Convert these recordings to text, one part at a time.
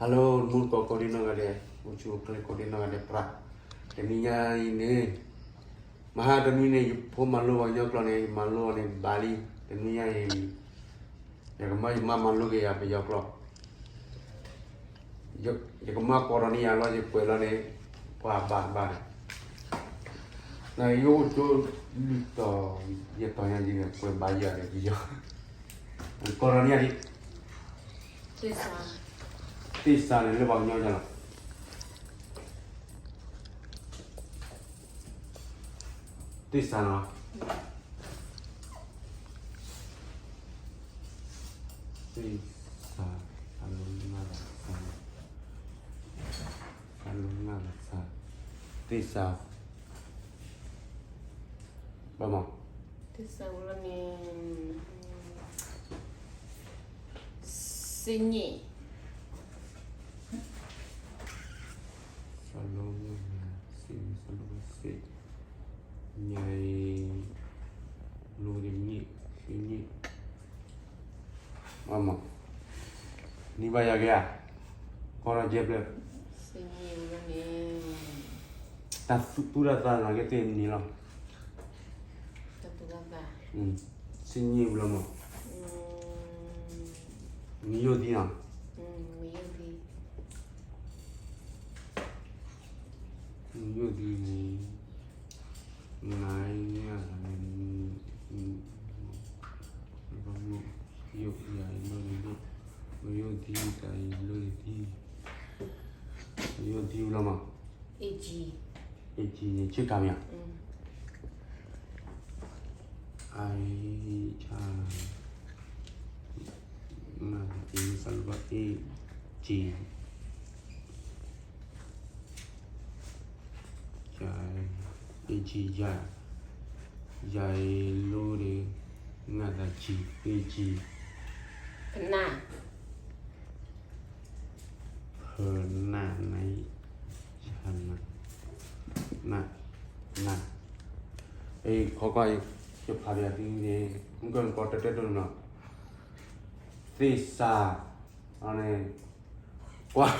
Hello မူတကိးကိးဒံနီၢ်ဂၤဒဲး, အိၣ်ဆူၣ်အိၣ်ချ့ကိးဒံနီၢ်ဂၤဒဲးပြး, တနံၤညါအံၤန့ၣ် မဟါတနွံန့ၣ် ယဖိမၤလိပှၤကညီကျိာ်န့ၣ် ယမၤလိအီၤန့ၣ်ဘၣ်လံ, တနံၤညါအံၤ ယကမၢယမါမၤလိက့ၤယၤပယီၤကျိာ်, ယကမၢကိးထီၣ်န့ၢ်ယၤလီၤ ယကွဲးလီၤန့ၣ် ပှၤဘၣ်တဘၣ်န့ၣ်, နယအိၣ်ကၠိလွံၢ်တီၤ ယဲၢ်တီၤညါယကွဲးဘၣ်ယၤန့ၣ်ပယီၤ, ကိးထီၣ်န့ၢ်ယၤဒ် သ့ၣ်စးန့ၣ်လၢပှၤကညီယၤလီၤ, သ့ၣ်စးနီၤ, သ့ၣ်စး, အလိနၢ်သး, အလိနၢ်သး, သ့ၣ်စး, ဘၣ်မး သ့ၣ်စးဝဲန့ၣ် စ့ညံၣ်, စလိမ့ၣ်, စ့, စလိမ့ၣ်, စ့, ညါအံၤ, လိတညံၣ်, စ့ညံၣ်, အမး, နံၤဘၣ်ယၤက့ၤဧါ, ကီၢ်ဒီးကဲဖျၢၣ်, စ့ညံၣ်ဝဲန့ၣ် တၢ်သူၣ်တၢ်သးနာ်က့သ့ၣ်န့ၣ်လီၤ, တၢ်သူၣ်တၢ်သး, စ့ညံၣ်ဝဲလီၤမး, မံယိၣ်သံနီၤ, မံယိၣ်သံ, မံယိၣ်သံန့ၣ်, နၤအံၤန့ၣ်, ယိၣ်ယၤအံၤလိၣ်န့ၣ်လိၣ်, မံယိၣ်သံတၢ်အံၤလိၣ်န့ၣ်သံ, မံယိၣ်သံဝဲလီၤမး, အ့ၣ်ကၠံ, အ့ၣ်ကၠံန့ၣ် ဆ့ကၤမ့ၢ်ဧါ, အ့ၣ်ကၠံ, မ့ၢ်အ့ၣ်, အ့ၣ်ကၠံ, ယၤ, အ့ၣ်ကၠံယၤ, ယၤအံၤလိၣ်န့ၣ်, နၢ်သးကၠံ, အ့ၣ်ကၠံ, ဖနၢ်, ဖနၢ်, န, န, အံၤ ခီကွၢ်, ယဖးပၠးသုန့ၣ် မုၢ်ကီၢ်နကီၢ်တၢ်တဲတိၢ်နီၤ, သ့ၣ်စး, န့ၣ်, ကွၢ်,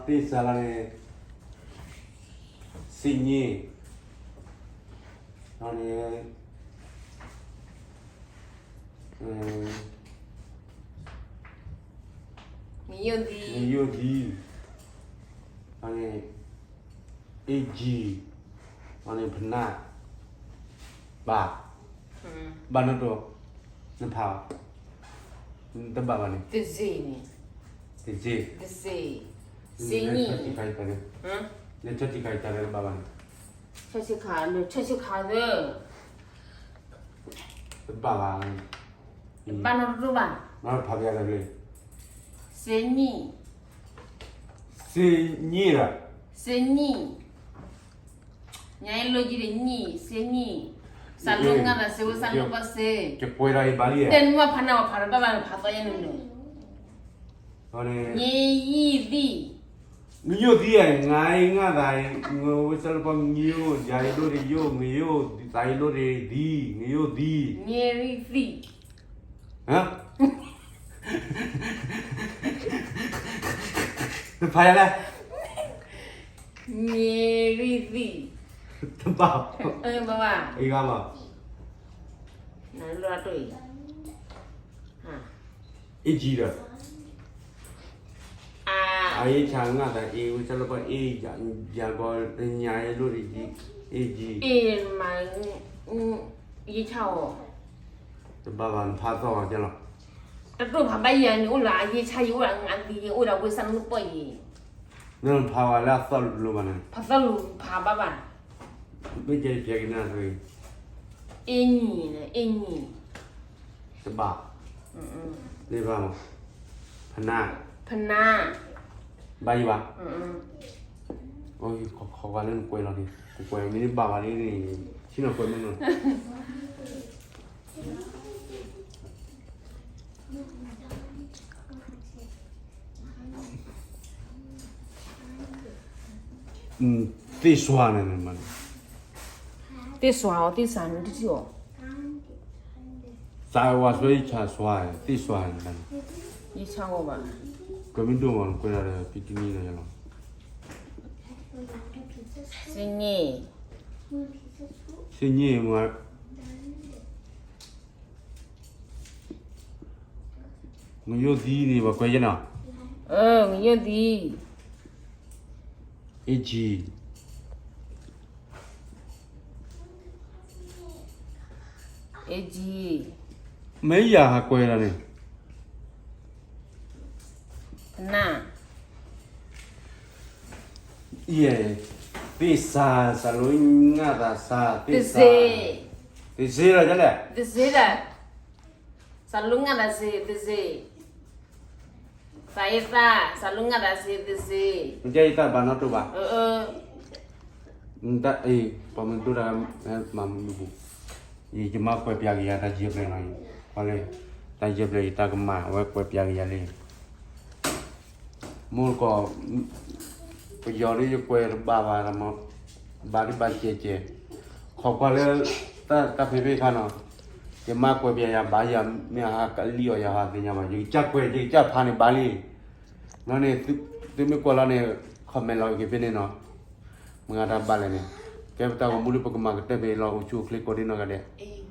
သ့ၣ်စးလီၤန့ၣ်, စ့ညံၣ်, န့ၣ်, မံယိၣ်သံ, မံယိၣ်သံ, န့ၣ်, အ့ၣ်ကၠံ, န့ၣ် ဖနၢ်, ဘၣ်, ဘၣ်နီၣ်တိၢ်, နဖး, တဘၣ်ဘၣ်န့ၣ်, တစ့န့ၣ်, တစ့, တစ့, စ့ညံၣ်, နဆၢထံခါအံၤတၢ်လၢတဘၣ်ဘၣ်န့ၣ်, ဆၢထံခါ, ဆၢထံခါသၢ တဘၣ်ဘၣ်, ဘၣ်နီၣ်တိၢ်ဘၣ်, ဖးပၠးတၢ်လၢ, စ့ညံၣ်, စ့ညံၣ်ဒီး, စ့ညံၣ်, ညါအံၤလိၣ်ကံဒီးညံၣ်, စ့ညံၣ်, စးလိနၢ်သးစ့ဝဲ စးလိပှၤစ့, ယကွဲးဒီးအံၤဘၣ်လံ, တဲနမ့ၢ်ဖးနၢ်ဝဲဖးဒီးဘၣ်ဘၣ်န့ၣ် ဖးသီယဲၢ်နုာ်နုာ်, ညံၣ်ယံၣ်သံ မံယိၣ်သံဧါ, နၤအံၤနၢ်သးအံၤ, ဝဲစးလိပှၤမံယိၣ်, ယၤအံၤလိၣ်ဒီးယိၣ်, မံယိၣ်, သးအံၤလိၣ်ဒီးသံ, မံယိၣ်သံ, ညံၣ်ရံၣ်သံ, နဖးယၤလဲၣ်, ညံၣ်ရံၣ်သံ, တဘၣ်, ဘၣ်ဘၣ်, အံၤဂၤဘၣ်, နလိၣ်အတိၢ်အံၤ အ့ၣ်ကၠံဒီး, အအ့ၣ်ဆၣ်နၢ်သးအ့ၣ်, ဝဲစးလိပှၤအ့ၣ်, ယၤကီးညါအ့ၣ်လိၣ်ဒီးယံၤ, အ့ၣ်ကၠံ, အ့ၣ်မး, ယ့ၣ်ဆၣ်အီၤ, တဘၣ်ဘၣ်နဖးသီၣ်ကဲလီၤ, တတိၢ်ဖးဘၣ်ယၤန့ၣ်အိၣ်လၢအယ့ၣ်ဆၣ်ယံၤအိၣ်လၢအငါသံယံၤအိၣ်ဒီးဝဲစးလိပှၤယံၤ, နဖးဝဲလၢအသီၣ်လိၤဘၣ်န့ၣ်, ဖးသီၣ်လိၤဖးဘၣ်ဘၣ်, မ့ၢ်ကဲကဲကနၣ်ရံၣ်, အ့ၣ်ညံၤန့ၣ် အ့ၣ်ညံၤ, တဘၣ်, မ့ၢ်ဘၣ်မး, ဖနၢ်, ဖနၢ်, ဘၣ်ယံၤဘၣ်, အိၣ် ခီခီကွၢ်လၢနကွဲးလီၤန့ၣ် ကွဲးမ့ၢ်ဘၣ်ဘၣ်လံန့ၣ် ထံၣ်နီၢ်ကွဲးမ့ၢ်နီၤ သ့ၣ်စွါန့ၣ်, သ့ၣ်စွါအီၤ သ့ၣ်စးန့ၣ်တထံၣ်အီၤ, သးဝါစွဲယဆါစွါ, သ့ၣ်စွါန့ၣ်, ယဆါဂီၢ်ဘၣ်, ကွဲမ့ၢ်ဒိၣ်မး ကွဲးဒၣ်ဒီး ဖံတနံၤလီၤယလီၤ. စ့ည့ၣ်, စ့ည့ၣ်မး, ငယိၣ်သံန့ၣ် ပှၤကွဲးယဲနီၤ. အၢ ငယိၣ်သံ. အ့ကံ အ့ကံ မ့ၢ်ယၤဟးကွဲးဒၣ်န့ၣ်, န, ယဲ, သ့ၣ်စၤ, စၤလိငၣ်သးစၤ, သ့ၣ်စၤ, သ့ၣ်စ့လီၤဒ်လဲၣ်, သ့ၣ်စ့ဒီး, စၤလိငၣ်သးစ့, သ့ၣ်စ့, သးအ့သၣ်, စၤလိငၣ်သးစ့, သ့ၣ်စ့, မ့ၢ်ယသးဘၣ်နီတဘၣ်, တၢ်အံၤ ပှၤမ့ၢ်ဒိၣ်တၢ်မၤမုာ်ပူၤ, ယမါကွဲးပျးက့ၤယၤတၢ်ယဲၢ်ဖျၢၣ်နီၤ, ကွၢ်လၢ တၢ်ယဲၢ်ဖျၢၣ်ယတၢ်ကမၣ် အဝဲကွဲးပျးက့ၤယၤလံ. မိၢ်ကီး, ပယီၤဒ်ယကွဲးတဘၣ်ဘၣ်, ဘၣ်ဒ်ဘၣ်ကဲးကဲး, ခိးကွၢ်လၢ တၢ်ဖံးဖံးခါနီၤ, ယမါကွဲးပျးယၤဘၣ်ယၤ, မ့ၢ်အဟးကလံၣ်အီၤယၤဟးသ့ၣ်ညါဘၣ်, ယကစၢ်ကွဲး ယကစၢ်ဖးန့ၣ်ဘၣ်လံ. လီၤန့ၣ် သုမ့ၢ်ကွၢ်လီၤန့ၣ် comment လီၤက့ၤဖဲန့ၣ်နီၤ, မ့ၢ်တၢ်ဘၣ်လဲၣ်န့ၣ်, ကဲပတၢ်ဂီၤမူလၢပကမၤကတၢၢ်ဖဲအံၤလီၤ, အိၣ်ဆူၣ်အိၣ်ချ့ကိးဒ်နီၢ်ဂၤဒဲး.